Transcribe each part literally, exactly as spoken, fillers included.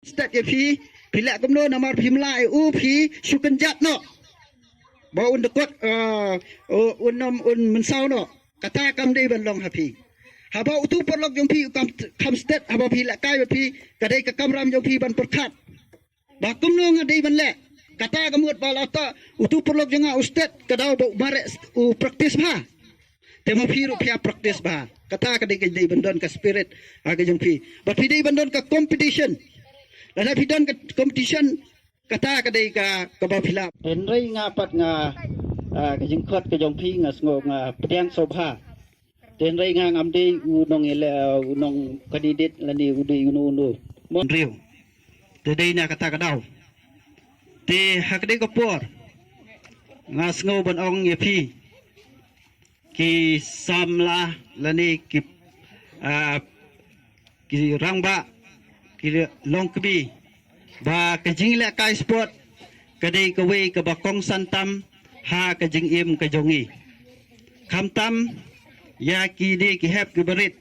Stet ïa phi, phi leh kumno namar phi mlak ïa u, phi shu kynjat noh. Ba un dkot, eh, u-, un ym, un mynsaw noh. Kata kam dei ban long ha phi. Haba utu u paralok jong phi u kham, kham stet, haba phi lehkai bad phi, ka dei ka kamram jong phi ban pyrkhat. Ba kumno nga dei ban leh. Kata ka mut ba lada utu u paralok jong nga u stet, ka daw ba u mareh u practice bha. Te ma phi ruh phi ïa practice bha. Kata ka dei ka dei ban don ka spirit ha ka jong phi. Bad phi dei ban don ka competition. Lada phi don ka competition, kata ka dei ka, kaba phi lah. Hynrei nga pat nga, ah, ka jingkhot ka jong phi nga sngew nga pdiang sngewbha. Hynrei nga ngam dei u nong ïaleh, u nong candidate lane u dei uno uno. Mon riew. Te dei na kata ka daw. Te ha ka dei ka por nga sngew ban ong ïa phi ki samla lane ki, ah, ki rangbah, ki longkmie, ba ka jingïalehkai sport ka dei kawei kaba kongsan tam ha ka jingim ka jong ngi. Khamtam ïa ki dei ki hep ki barit,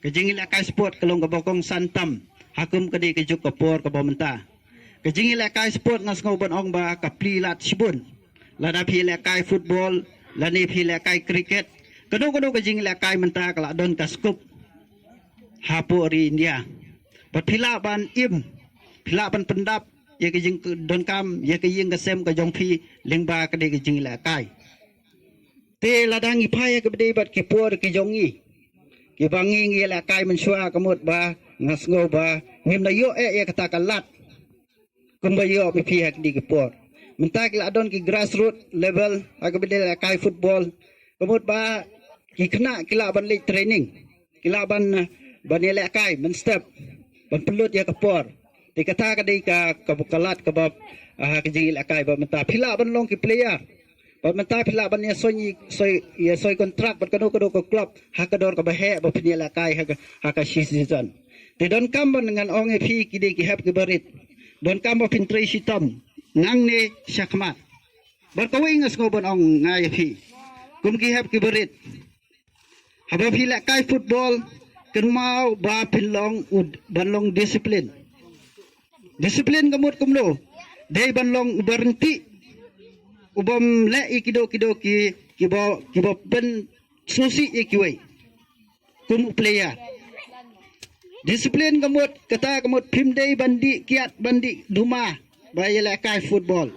ka jingïalehkai sport ka long kaba kongsan tam ha kum ka dei ka juk ka por kaba mynta. Ka jingïalehkai sport nga sngew ban ong ba ka plie lad shibun. Lada phi lehkai football, lane phi lehkai cricket, kano kano ka jingïalehkai mynta ka la don ka scope hapoh ri India. Bad phi lah ban im, phi lah ban pyndap ïa ka jingdonkam ïa ka ïing ka sem ka jong phi lyngba ka dei ka jingïalehkai. Te lada ngi phai ha kaba dei bad ki por ki jong ngi, kiba ngi ngi ïalehkai mynshuwa, ka mut ba nga sngew ba ngim da ïoh eh ïa kata ka lad kumba ïoh phi phi ha kine ki por. Mynta ki la don ki grassroot level ha kaba dei lehkai football, ka mut ba ki khynnah ki lah ban leit training, ki lah ban, eh, ban ïalehkai mynstep, ban pynlut ïa ka por. Te kata ka dei ka, ka, ka lad kaba, ah, ka jingïalehkai. Bad mynta phi lah ban long ki player. Bad mynta phi lah ban ïa soi, soi, ïa soi kontrak bad kano kano ka club ha ka dor kaba heh ba phin ïalehkai ha ka, ha ka shi season. Te donkam ban ngan ong ïa phi ki dei ki hep ki barit. Donkam ba phin trei shitom nangne shakhmat. Bad kawei nga sngew ban ong nga ïa phi kum ki hep ki barit. Haba phi lehkai football, kynmaw ba phin long u-, ban long discipline. Discipline ka mut kumno? Dei ban long uba ryntih, ubym leh ïa kido kido ki, kiba, kiba pynsngewsih ïa kiwei kum u player. Discipline ka mut, kata ka mut phim dei ban dih kiad ban dih duma ba ïalehkai football.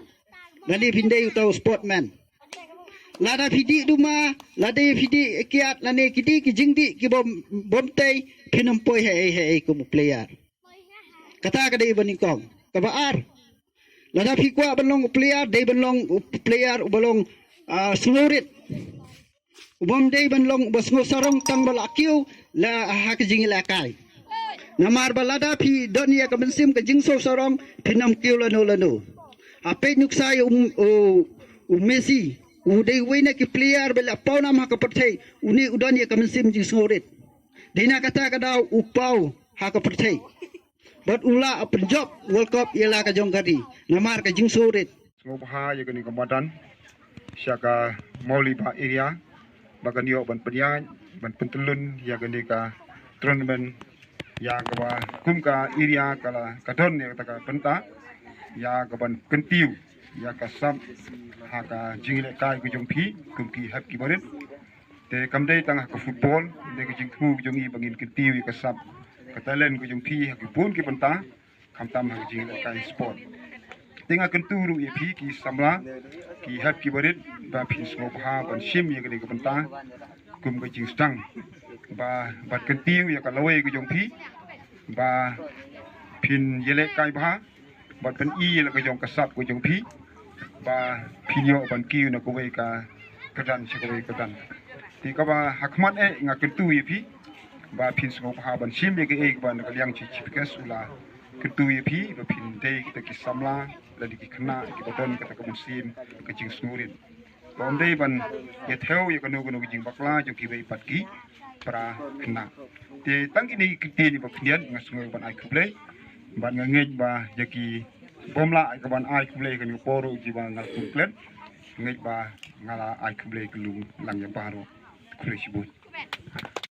Lane phin dei uta u sportman. Lada phi dih duma, lada phi dih kiad, lane ki dih ki jingdih kibym, bym tei, phin ym poi ha ei ha ei kum u player. Kata ka dei ba nyngkong. Kaba ar, lada phi kwah ban long u player, dei ban long u player uba long, ah, sngewrit. Ubym dei ban long uba sngewsarong tang ba la kiew la ha ka jingïalehkai. Namar ba lada phi don ïa ka mynsiem ka jingsngewsarong, phin ym kiew lano lano. Ha peit nuksa ïa u, u, u Messi, u dei uwei na ki player ba la paw nam ha ka pyrthei, une u don ïa ka mynsiem jingsngewrit. Dei na kata ka daw u paw ha ka pyrthei. Bad u lah pynjop World Cup ïa la ka jong ka ri namar ka jingsngewrit. Sngewbha ïa kane ka madan sha ka Mawlai Bah area ba kan ïoh ban pynïaid ban pyntyllun ïa kane ka tournament, ïa kaba kum ka area ka la ka don ïa kata ka bynta ïa ka ban kyntiew ïa ka sap ha ka jingïalehkai ka jong phi kum ki hep ki barit. Te kam dei tang ha ka football, dei ka jingthmu ka jong ngi ba ngin kyntiew ïa ka sap ka talent ka jong phi ha ki bun ki bynta, khamtam ha ka jingïalehkai sport. Te nga kyntu ruh ïa phi ki samla, ki hep ki barit, ba phin sngewbha ban shim ïa kane ka bynta kum ka jingsdang, ba ban kyntiew ïa ka lawei ka jong phi, ba phin ïalehkai bha bad ban ïoh la ka jong ka sap ka jong phi, ba phin ïoh ban kiew na kawei ka kyrdan sha kawei ka kyrdan. Te kaba ha khmat eh nga kyntu ïa phi ba phin sngewbha ban shim ïa kaei kaba na ka liang chi chief guest u la kyntu ïa phi ba phin dei kita ki samla lane ki khynnah kiba don kata ka mynsiem ka jingsngewrit. Ba ym dei ban ïa thew ïa kano kano ka jingbakla jong kiwei pat ki para khynnah. Te tang kine ki ktien ba khyndiat nga sngew ban ai khublei. Bad nga ngeit ba ïa ki bym lah ka ban ai khublei kane ka por ruh kiba nga kum klet. Ngeit ba nga la ai khublei kylluid lang ïa baroh. Khublei shibun.